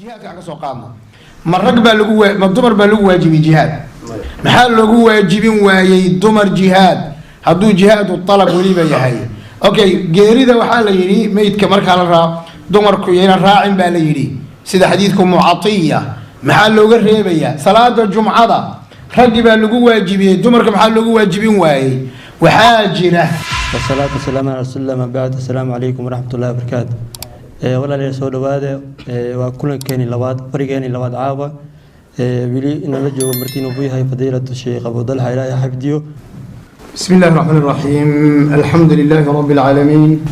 Jihaadka aan ka soo qaadno, ma rag baa lagu, ma dumar baa lagu waajibiyey jihaad? Maxaa loogu waajibin waayey dumar jihaad, hadduu jihaadu alab weliba yahay? Okay, geerida waxaa la yidhi meydka markaa la raa dumarku yayna raacin baa la yidhi, sida xadiidku Mucatiya. Maxaa looga reebayaa? Salaada jumcada raggi baa lagu waajibiyey, dumarka maxaa loogu waajibin waayey? Waxaa jira والصلاة والسلام على رسول الله، ما بعد، السلام عليكم ورحمة الله وبركاته. Walaalayaal, soo dhawaada. Waa kulankeeni labaad, farigeeni labaad caawa. Weli inala joogo martiin uu yahay fadiilatu Sheekh Abu Dalxa, Ilaahay xifdiyo. بسم الله الرحمن الرحيم، الحمد لله رب العالمين،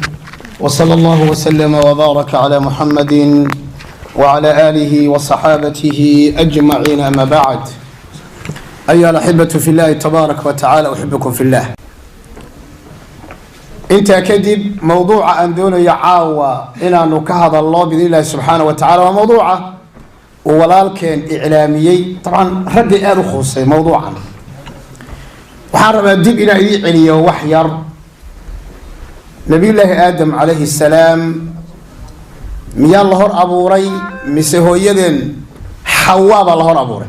وصلى الله وسلم وبارك على محمد وعلى آله وصحابته أجمعين، أما بعد، أيها الأحبة في الله تبارك وتعالى، أحبكم في الله. Intaa kadib, mowduuca aan doonayo caawa inaanu ka hadalno biidn illahi subxaana wa tacala waa mowduuca uu walaalkeen iclaamiyey. Dabcan raggay aada u khuusay mowduucan. Waxaan rabaa dib inaan idii celiyo wax yar. Nabiyullaahi Aadam calayhi salaam miyaa la hor abuuray mise hooyadeen Xawaa baa la hor abuuray?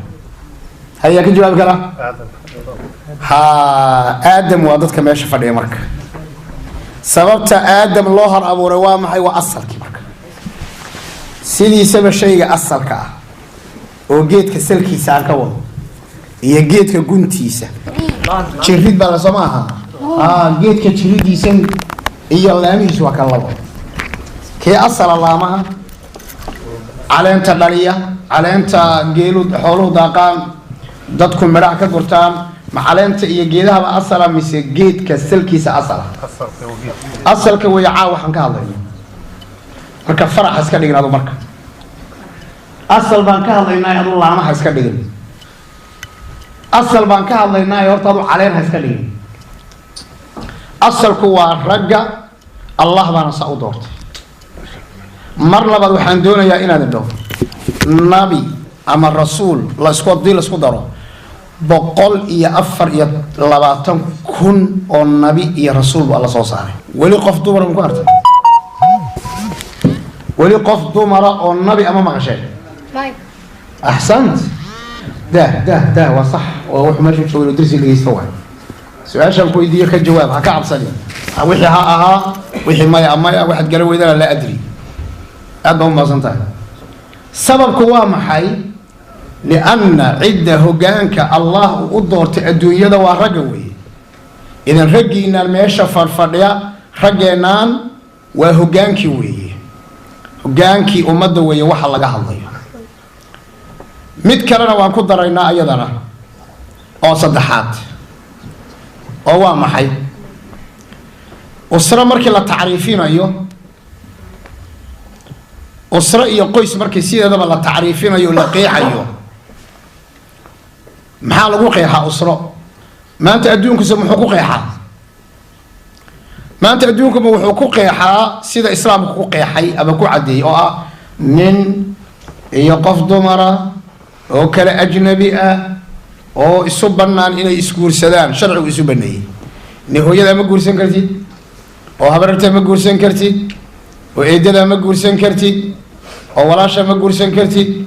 Hayaa, ka jawaabi karaa? Ha, Aadam waa dadka meesha fadhiya. Marka sababta Aadam loo hor abuuray waa maxay? Waa asalkii. Marka sidiisaba shayga asalka ah oo geedka salkiisa aan ka wado iyo geedka guntiisa, jirid baa lasoo ma aha? Geedka jiridiisa iyo laamihiisu waa kan labo. Kee asala? Laamaha caleenta dhaliya, caleenta geelu xooluhu daaqaan, dadku midhaha ka gurtaan, ma caleenta iyo geedahaba asala mise geedka salkiisa asala? Asalka weeye. Caaw waxaan ka hadlayno marka faraxa iska dhigin adu. Marka asal baan ka hadlaynaa, adu laamaha iska dhigin. Asal baan ka hadlaynaa, horta adu caleen ha iska dhigin. Asalku waa ragga, Allah baana saa u doortay. Mar labaad waxaan doonayaa inaad idho nabi ama rasuul lasku hadii laisku daro 124,000 oo nabi iyo rasuul baa la soo saaray. Weli qof dumara ma ku artay? Weli qof dumara oo nabi ama maqasheen? Axsant, dah dah dah, waa sax. Waa wuxuu meesha joogo inuu darsi dhegeysto waay. Su-aashaan ku weydiiyo ka jawaab, ha ka cabsani. Wixii ha ahaa, wixii maya maya, waxaad garan weydana laa adri. Aad baa umahadsan tahay. Sababku waa maxay? Lianna cidda hoggaanka Allah uu u doortay adduunyada waa ragga weeye. Idan raggiinaan meesha fadhfadhiya, raggeenaan waa hoggaankii weeye, hoggaankii ummadda weeye waxa laga hadlayo. Mid kalena waan ku daraynaa iyadana oo saddexaad, oo waa maxay? Usro markii la tacriifinayo, usro iyo qoys markii sideedaba la tacriifinayo o la qeexayo, maxaa lagu qeexaa usro? Maanta adduunkuse muxuu ku qeexaa? Maanta adduunkuma wuxuu ku qeexaa sida Islaamku ku qeexay ama ku caddeeyey, oo ah nin iyo qof dumara oo kale ajnabi ah oo isu bannaan inay isguursadaan, sharcigu isu baneeyey. Ni hooyadaa ma guursan kartid, oo habararta ma guursan kartid, oo eedadaa ma guursan kartid, oo walaasha ma guursan kartid,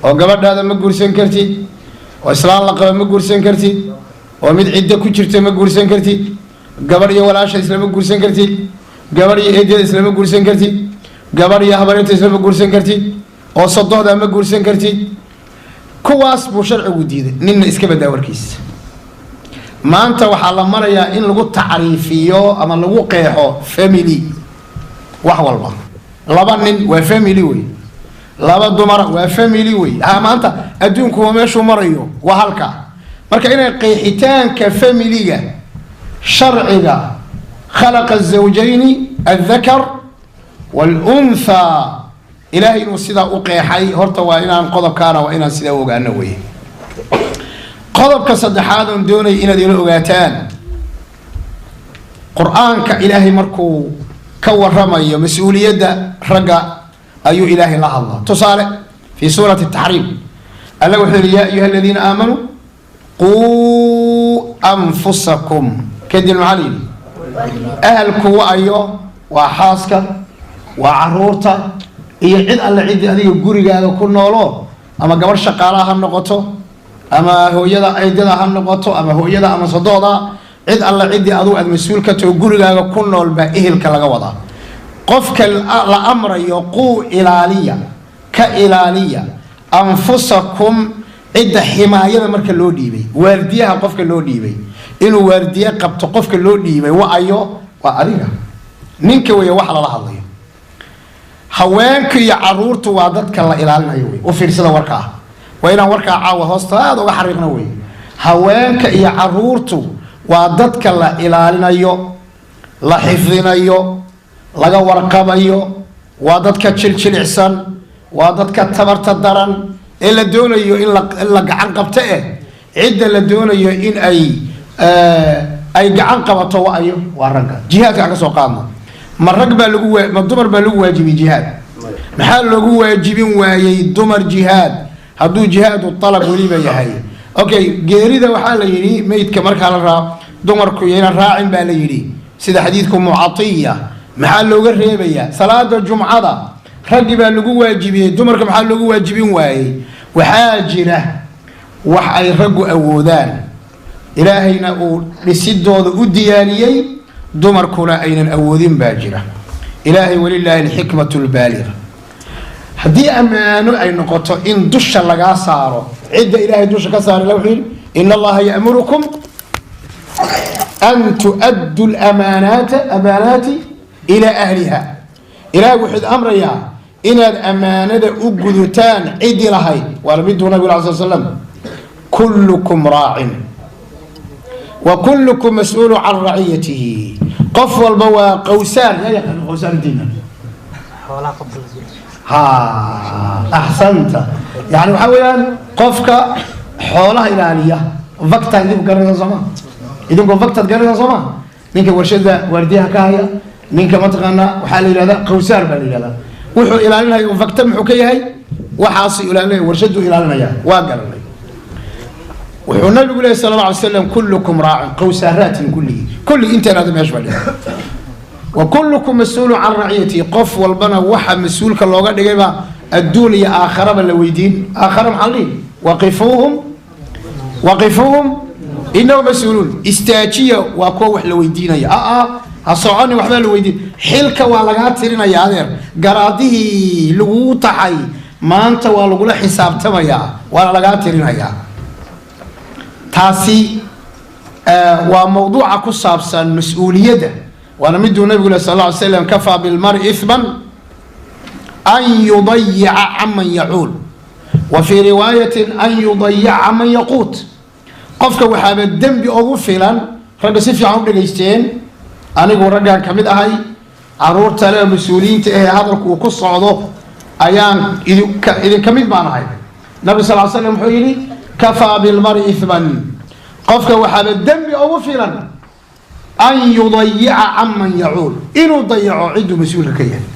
oo gabadhaada ma guursan kartid, oo islaan la qaba ma guursan kartid, oo mid ciddo ku jirta ma guursan kartid, gabadh iyo walaasha islama guursan kartid, gabadh iyo eedyada islama guursan kartid, gabadh iyo habaryarta islama guursan kartid, oo sodohda ma guursan kartid. Kuwaas buu sharcigu diiday, ninna iska badaa warkiisa. Maanta waxaa la marayaa in lagu tacriifiyo ama lagu qeexo family wax walba. Laba nin waa family wey, laba dumara waa family wey. Ha, maanta adduunku waa meeshuu marayo waa halka. Marka inay qeexitaanka familiga sharciga khalaqa الزawjayni الذakar wاlunthaa, Ilaahay inuu sidaa u qeexay, horta waa inaan qodobkaana waa inaan sidaa u ogaano wey. Qodobka saddexaad oon doonaya inaad ila ogaataan, Qur-aanka Ilaahay markuu ka waramayo mas-uuliyadda ragga ayuu Ilaahay la hadlaa. Tusaale, fi suurati Taxriim Alla wuxuu yihi: "Ya ayuha aladiina aamanuu quu anfusakum." Kadib maxaa la yidhi? Ahalku wa ayo? Waa xaaska, waa caruurta. Iyo cid alle ciddii adiga gurigaaga ku noolo, ama gabarh shaqaalaha ha noqoto, ama hooyada aydada ha noqoto, ama hooyada ama sodooda, cid alle ciddii adugu aad mas-uul ka taho gurigaaga ku nool baa ehelka laga wadaa. Qofka la amrayo quu ilaaliya, ka ilaaliya anfusakum, cidda ximaayada marka loo dhiibay, waardiyaha qofka loo dhiibay inuu waardiye qabto, qofka loo dhiibay wa-ayo? Waa adiga, ninka weeye wax lala hadlayo. Haweenka iyo caruurtu waa dadka la ilaalinayo wey. U fiirsada warkaa, waa inaan warkaa caawa hoosta aada uga xariiqno wey. Haweenka iyo caruurtu waa dadka la ilaalinayo, la xifdinayo, laga warqabayo. Waa dadka jiljilicsan, waa dadka tabarta daran ee la doonayo in la gacan qabto. Cidda la doonayo in ay gacan qabato wa-ayo? Waa ragga. Jihaadka aan ka soo qaadno. Ma rag baa lagu, ma dumar baa lagu waajibiyey jihaad? Maxaa loogu waajibin waayey dumar jihaad, hadduu jihaadu alab weliba yahay? Okay, geerida waxaa la yidhi meydka markaa la raa dumarku yayna raacin baa la yidhi, sida xadiidku Mucatiya. Maxaa looga reebayaa? Salaada jumcada raggi baa lagu waajibiyey, dumarka maxaa loogu waajibin waayey? Waxaa jira wax ay raggu awoodaan, Ilaahayna uu dhisidooda u diyaariyey, dumarkuna aynan awoodin baa jira. Ilaahay walilaahi alxikmatu lbaaliga. Haddii ammaano ay noqoto in dusha lagaa saaro, cidda Ilaahay dusha ka saaray, wuxuu yidhi: "In Allaha ya'murukum an tu'addu lamaanaata amaanaati ilaa ahliha." Ilaahay wuxuu amrayaa inaad ammaanada u gudutaan ciddii lahayd. Waana miduu nabig al sl slam: "Kullukum raacin wa kullukum mas-uulu can raciyatihi." Qof walba waa qawsaar. Yaa yaqaan qawsaar intiina? Ha, axsanta. Yani waxaa weeyaan qofka xoolaha ilaaliya. Vakta idinku garanaysaa sooma? Idinku vaktaad garanaysaa sooma? Ninka warshada waardiyaha ka haya, ninka mataqaanaa, waxaa la yihahdaa qawsaar baa la yihahdaa. Wuxuu ilaalinaya vakta muxuu ka yahay? Waxaasuu ilaalinaya, warshaduu ilaalinaya, waa garanay. Wuxuu nabigu lehy sala alla alay slam: "Kullukum raacin." Qawsaaraatin kulligii, kulligii intaan hadda meesha fadhiya. "Wa kullukum mas-uulu can raciyatihi." Qof walbana waxa mas-uulka looga dhigayba adduun iyo aakharaba la weydiin. Aakhara maxaa la dhihi? "Waqifuuhum, waqifuuhum innahum mas-uuluun." Istaajiya, waa kuwa wax la weydiinaya. Aa ha soconi, waxbaa la weydiin. Xilka waa lagaa tirinaya, adeer. Garaadihii laguu taxay maanta waa lagula xisaabtamayaa, waana lagaa tirinayaa. Taasi waa mawduuca ku saabsan mas-uuliyadda. Waana miduu nabigu leh sal alla alay slam: "Kafaa bilmari ithman an yudayica caman yacuul." Wa fii riwaayatin: "An yudayica caman yaquut." Qofka waxaaba dembi ugu filan, ragga si fiican u dhegaysteen, anigu raggaan ka mid ahay caruurta le, mas-uuliyiinta ahee hadalku uu ku socdo ayaan idinka mid baan ahay. Nabi sal l slam wuxuu yidhi: "Kafaa bilmari ithman," qofka waxaaba dembi ugu filan, "an yudayica caman yacuul," inuu dayaco cidduu mas-uulka ka yahay.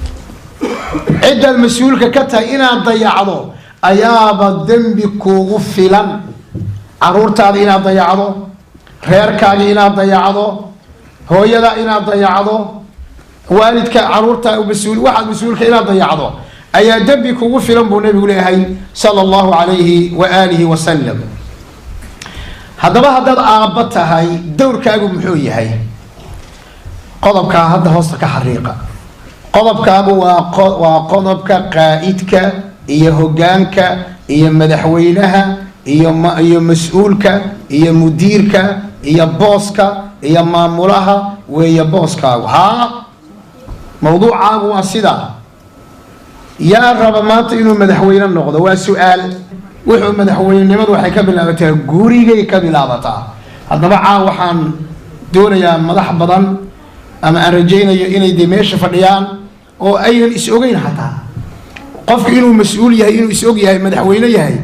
Ciddaad mas-uulka ka tahay inaad dayacdo ayaaba dembi kuugu filan. Caruurtaada inaad dayacdo, reerkaaga inaad dayacdo, hooyada inaad dayacdo, waalidka caruurta mas-uul, waxaad mas-uulka inaad dayacdo ayaa dembi kugu filan, buu nabigu leeyahay sala allahu calayhi wa aalihi wasalam. Haddaba haddaad aabbo tahay, dowrkaagu muxuu yahay? Qodobkaa hadda hoosta ka xariiqa. Qodobkaagu waa qodobka qaa'idka iyo hoggaanka iyo madaxweynaha iyo mas-uulka iyo mudiirka iyo booska iyo maamulaha weeye booskaagu. Haa, mawduucaagu waa sidaa. Yaa raba maanta inuu madaxweyne noqdo? Waa su-aal. Wuxuu madaxweynenimadu waxay ka bilaabataa gurigay ka bilaabataa. Haddaba caa waxaan doonayaa madax badan, ama aan rajaynayo inay dee meesha fadhiyaan oo aynan is ogeyn xataa. Qofku inuu mas-uul yahay, inuu is og yahay, madaxweyne yahay,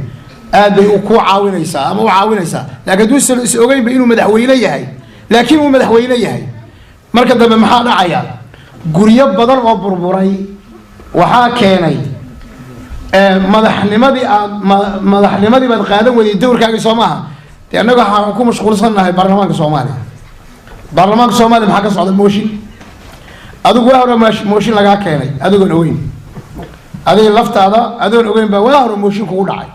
aad bay ku caawinaysaa ama u caawinaysaa. Laakiin hadduusan is ogeynba inuu madaxweyne yahay, laakiin uu madaxweyne yahay, marka dambe maxaa dhacaya? Guryo badan oo burburay waxaa keenay madaxnimadii aad madaxnimadii baad qaadan weyday, dowrkaagii soo maaha. Dee annaga waxaan ku mashquulsannahay baarlamaanka Soomaaliya. Baarlamaanka Soomaaliya maxaa ka socda? Mooshin. Adigu waa hore mooshin lagaa keenay adigoon ogeyn. Adiga laftaada adoon ogeyn baa waa hore mooshin kugu dhacay.